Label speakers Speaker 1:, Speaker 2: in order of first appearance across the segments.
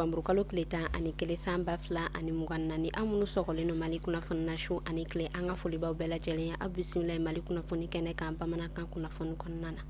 Speaker 1: novanburu kalo tile 11 san 2024. Aw minnu sɔgɔlen don Mali kunnafoni na su ani tile, an ka foli b'aw bɛɛ lajɛlen ye. Aw bisimila Mali kunnafoni kɛnɛ kan bamanankan kunnafoni kɔnɔna na.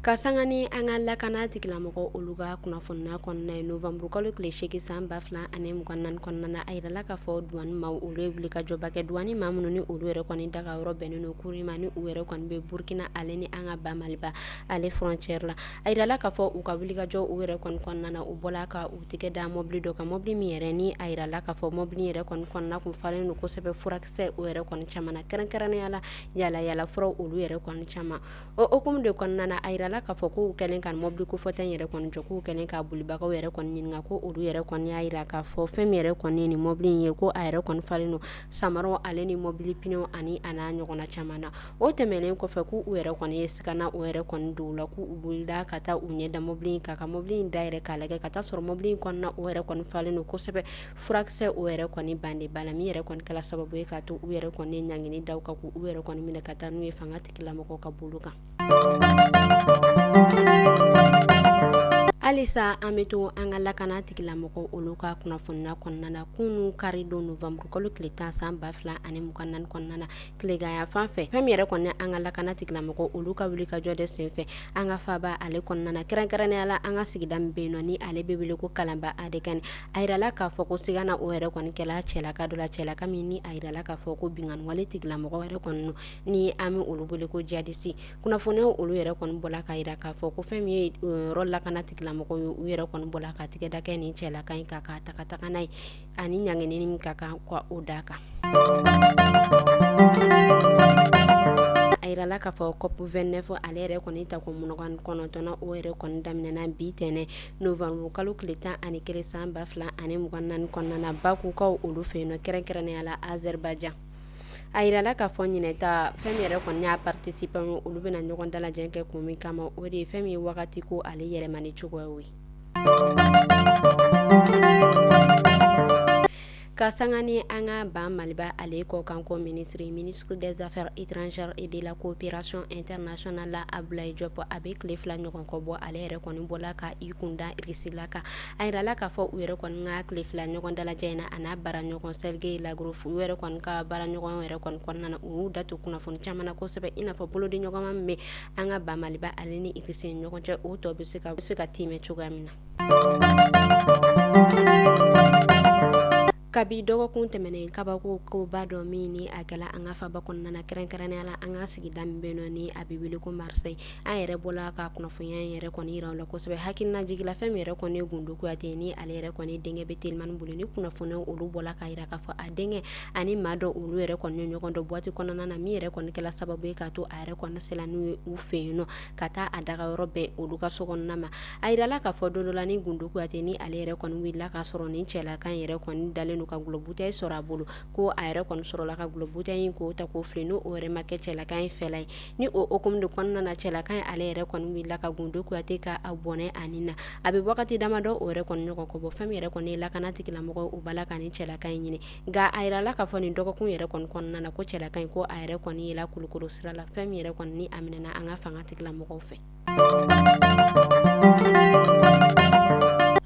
Speaker 1: Ka sanga ni an ka lakana tigilamɔgɔ olu ka kunnafoniya kɔnɔna ye, novanburu kalo tile 8 san 2024 kɔnɔna na, a yirala k'a fɔ duwani maaw olu ye wulikajɔba kɛ. Duwani maa minnu ni olu yɛrɛ kɔni daga yɔrɔ bɛnnen don Kuri ma, ni u yɛrɛ kɔni bɛ Burukina ale ni an ka ba Maliba ale frontière la. A yirala k'a fɔ u ka wulikajɔ u yɛrɛ kɔni kɔnɔna na, u bɔla ka u tigɛ da mɔbili dɔ kan, mɔbili min yɛrɛ ni a yirala k'a fɔ mɔbili yɛrɛ kɔni kɔnɔna kun falen don kosɛbɛ furakisɛ o yɛrɛ kɔni caman na, kɛrɛnkɛrɛnnenya la yaala yaala furaw olu yɛrɛ kɔni caman. O hukumu de kɔnɔna na, a yirala k'a fɔ k'u kɛlen ka mɔbili kofɔta in yɛrɛ kɔni jɔ, k'u kɛlen ka bolibagaw yɛrɛ kɔni ɲininka, ko olu yɛrɛ kɔni y'a yira k'a fɔ fɛn min yɛrɛ kɔni ye nin mɔbili in ye, ko a yɛrɛ kɔni falen don samaraw ale ni mɔbili pinɛw ani a n'a ɲɔgɔnna caman na. O tɛmɛnen kɔfɛ, k'u yɛrɛ kɔni ye sigana o yɛrɛ kɔni don u la, k'u wulila ka taa u ɲɛ da mɔbili in kan, ka mɔbili in dayɛlɛ k'a lajɛ, ka taa sɔrɔ mɔbili in kɔnɔna o yɛrɛ kɔni falen don kosɛbɛ furakisɛ o yɛrɛ kɔni bande ba la, min yɛrɛ kɔni kɛla sababu ye k'a to u yɛrɛ kɔni ye ɲangini da u kan, k'u yɛrɛ kɔni minɛ ka taa n'u ye fanga tigilamɔgɔw ka bolo kan. Halisa an bɛ to an ka lakana tigilamɔgɔw olu ka kunnafoniya kɔnɔna na. Kunun kari don novanburu kalo tile 10 san 2024 kɔnɔna na, tilegan fan fɛ, fɛn min yɛrɛ kɔni an ka lakana tigilamɔgɔw olu ka wulikajɔ de senfɛ an ka faaba ale kɔnɔna na, kɛrɛnkɛrɛnnenya la an ka sigida min bɛ yen nɔ ni ale bɛ wele ko Kalanba ADK, a yirala k'a fɔ ko sigana o yɛrɛ kɔni kɛla cɛlaka dɔ la, cɛlaka min ni a yirala k'a fɔ ko binkanni wale tigilamɔgɔ yɛrɛ kɔni ni an bɛ olu wele ko jihadisi. Kunnafoniyaw olu yɛrɛ kɔni bɔla k'a yira k'a fɔ ko fɛn min ye yɔrɔ lakana tigilamɔgɔw ye, u yɛrɛ kɔni bɔla ka tigɛ da kɛ nin cɛlaka in kan, k'a ta ka taga n'a ye ani ɲangini min ka kan ka o d'a kan. A yirala k'a fɔ COP 29 ale yɛrɛ kɔni tako 29nan o yɛrɛ kɔni daminɛna bi tɛnɛn novanburu kalo tile 11 san 2024 kɔnɔna na, Bakukaw olu fɛ yen nɔ, kɛrɛnkɛrɛnnenya la Azerbaïdjan. A yirala k'a fɔ ɲinɛ ta fɛn min yɛrɛ kɔni y'a participant olu bɛna ɲɔgɔn dalajɛ kɛ kun min kama, o de ye fɛn min ye wagati ko ale yɛlɛmani cogoyaw ye. Ka sanga ni an ka ba Maliba ale kɔkanko minisiri, ministre des affaires étrangères et de la coopération internationale la, Abdoulaye Diop, a bɛ tile 2 ɲɔgɔn kɔ bɔ, ale yɛrɛ kɔni bɔla ka i kunda Russie kan. A yirala k'a fɔ u yɛrɛ kɔni ka tile 2 ɲɔgɔn dalajɛ in na, a n'a baara ɲɔgɔn Sergueï Lavrov, u yɛrɛ kɔni ka baara ɲɔgɔn yɛrɛ kɔni kɔnɔna na, u y'u da to kunnafoni caman na kosɛbɛ, i n'a fɔ bolodiɲɔgɔnma min bɛ an ka ba Maliba ale ni Russie ni ɲɔgɔn cɛ, o tɔ bɛ se ka tiimɛ cogoya min na. Kabi dɔgɔkun tɛmɛnen, kabako koba dɔ min ni a kɛla an ka faba kɔnɔna na, kɛrɛnkɛrɛnnenya la an ka sigida min bɛ yen nɔ ni a bɛ wele ko Marseille, an yɛrɛ bɔla ka kunnafoniya in yɛrɛ kɔni yira aw la kosɛbɛ. Hakilina jigila fɛn min yɛrɛ kɔni ye Gundo Kuyate ni ale yɛrɛ kɔni denkɛ bɛ telimani boli, ni kunnafoniyaw olu bɔla k'a yira k'a fɔ a denkɛ ani maa dɔ olu yɛrɛ kɔni ye ɲɔgɔn dɔn boîte kɔnɔna na, min yɛrɛ kɔni kɛla sababu ye k'a to a yɛrɛ kɔni sela n'u ye u fɛ yen nɔ ka taa a daga yɔrɔ bɛn olu ka so kɔnɔna ma. A yirala k'a fɔ don dɔ la ni Gundo Kuyate ni ale yɛrɛ kɔni wulila k'a sɔrɔ nin cɛlaka in yɛrɛ kɔni dalen don ka dɔlɔ bouteille sɔrɔ a bolo, ko a yɛrɛ kɔni sɔrɔla ka dɔlɔ bouteille in k'o ta k'o fili, n'o yɛrɛ ma kɛ cɛlaka in fɛla ye. Ni o hukumu de kɔnɔna na, cɛlaka in ale yɛrɛ kɔni wulila ka Gundo Kuyate ka a bɔnɛ a ni na. A bɛ wagati damadɔ o yɛrɛ kɔni ɲɔgɔn kɔ bɔ, fɛn min yɛrɛ kɔni ye lakana tigilamɔgɔw, u b'a la ka nin cɛlaka in ɲini. Nka a yirala k'a fɔ nin dɔgɔkun yɛrɛ kɔni kɔnɔna na, ko cɛlaka in ko a yɛrɛ kɔni yela Kulukoro sira la, fɛn min yɛrɛ kɔni ni a minɛna an ka fanga tigilamɔgɔw fɛ.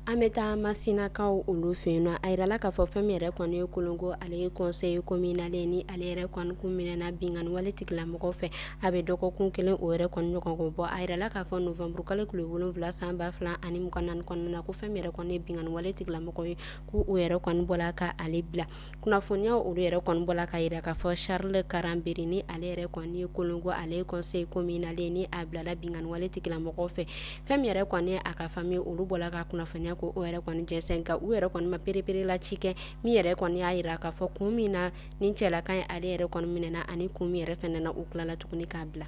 Speaker 1: An bɛ taa Masinakaw olu fɛ yen nɔ. A yirala k'a fɔ fɛn min yɛrɛ kɔni ye Kolongo ale ye conseil communal ye, ni ale yɛrɛ kɔni kun minɛna binkanni wale tigilamɔgɔw fɛ, a bɛ dɔgɔkun kelen o yɛrɛ kɔni ɲɔgɔn kɔ bɔ. A yirala k'a fɔ novembre kalo tile 7 san 2024 kɔnɔna na, ko fɛn min yɛrɛ kɔni ye binkanni wale tigilamɔgɔw ye, k'u yɛrɛ kɔni bɔla ka ale bila. Kunnafoniyaw olu yɛrɛ kɔni bɔla k'a yira k'a fɔ Charles Karanberi ni ale yɛrɛ kɔni ye Kolongo ale ye conseil communal ye, ni a bilala binkanni wale tigilamɔgɔw fɛ. Fɛn min yɛrɛ kɔni ye a ka famille, olu bɔla ka kunnafoniya ko o yɛrɛ kɔni jɛnsɛn, nka u yɛrɛ kɔni ma pereperela ci kɛ min yɛrɛ kɔni y'a yira k'a fɔ kun min na ni cɛlaka in ale yɛrɛ kɔni minɛna ani kun min yɛrɛ fɛnɛ na u tilala tuguni k'a bila.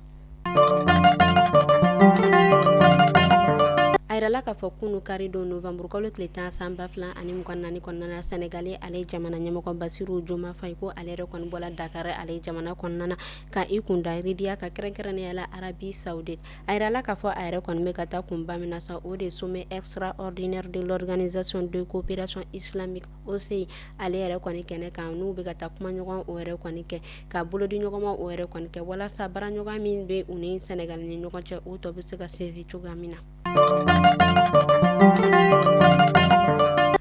Speaker 1: A yirala k'a fɔ kunu kari don nowanburukalo tile 10 san 2024 kɔnɔna na, Sɛnɛgali ale jamana ɲɛmɔgɔ Basiru Joma Fayi ko ale yɛrɛ kɔni bɔla Dakar ale jamana kɔnɔna na ka i kunda Riyad kan, kɛrɛnkɛrɛnnenya la Arabie Saoudite. A yirala k'a fɔ a yɛrɛ kɔni bɛ ka taa kunba min na sa, o de sommet extraordinaire de l'Organisation de coopération islamique OCI ale yɛrɛ kɔni kɛnɛ kan, n'u bɛ ka taa kumaɲɔgɔn o yɛrɛ kɔni kɛ, ka bolodiɲɔgɔnma o yɛrɛ kɔni kɛ walasa baaraɲɔgɔnya min bɛ u ni Sɛnɛgali ni ɲɔgɔn cɛ, o tɔ bɛ se ka sinsin cogoya min na.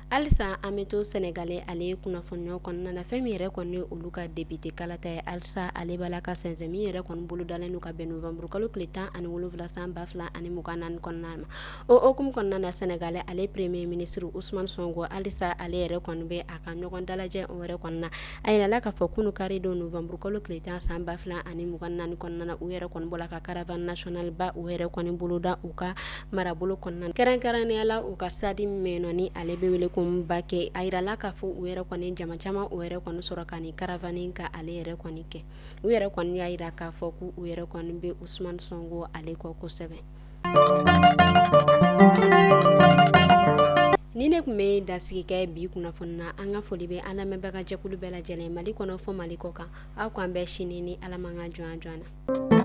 Speaker 1: Halisa an bɛ to Sɛnɛgali ale kunnafoniyaw kɔnɔna na. Fɛn min yɛrɛ kɔni olu ka député kalata ye, halisa ale b'a la ka sɛnsɛn, min yɛrɛ kɔni bolodalen don ka bɛn nowanburukalo tile 17 san 2024 kɔnɔna ma. O hukumu kɔnɔna na, Sɛnɛgali ale premier ministre Usumani Sɔnko, halisa ale yɛrɛ kɔni bɛ a ka ɲɔgɔn dalajɛ o yɛrɛ kɔnɔna na. A yirala k'a fɔ kunu kari don nowanburukalo tile 10 san 2024 kɔnɔna na, u yɛrɛ kɔni bɔla ka caravane nationale ba u yɛrɛ kɔni boloda u ka marabolo kɔnɔna, kɛrɛnkɛrɛnnenya la u ka stade min bɛ yen nɔ ni ale bɛ wele ko Mbake. A yirala k'a fɔ u yɛrɛ kɔni jama caman o yɛrɛ kɔni sɔrɔ ka nin caravane ka ale yɛrɛ kɔni kɛ. U yɛrɛ kɔni y'a jira k'a fɔ k'u yɛrɛ kɔni bɛ Usumani Sɔnko ale kɔ kosɛbɛ. Ni ne tun bɛ dasigi kɛ bi kunnafoni na, an ka foli bɛ an lamɛnbaga jɛkulu bɛɛ lajɛlen Mali kɔnɔ fɔ Mali kɔ kan. Aw k'an bɛn sini ni Ala ma ka jɔn jɔn na.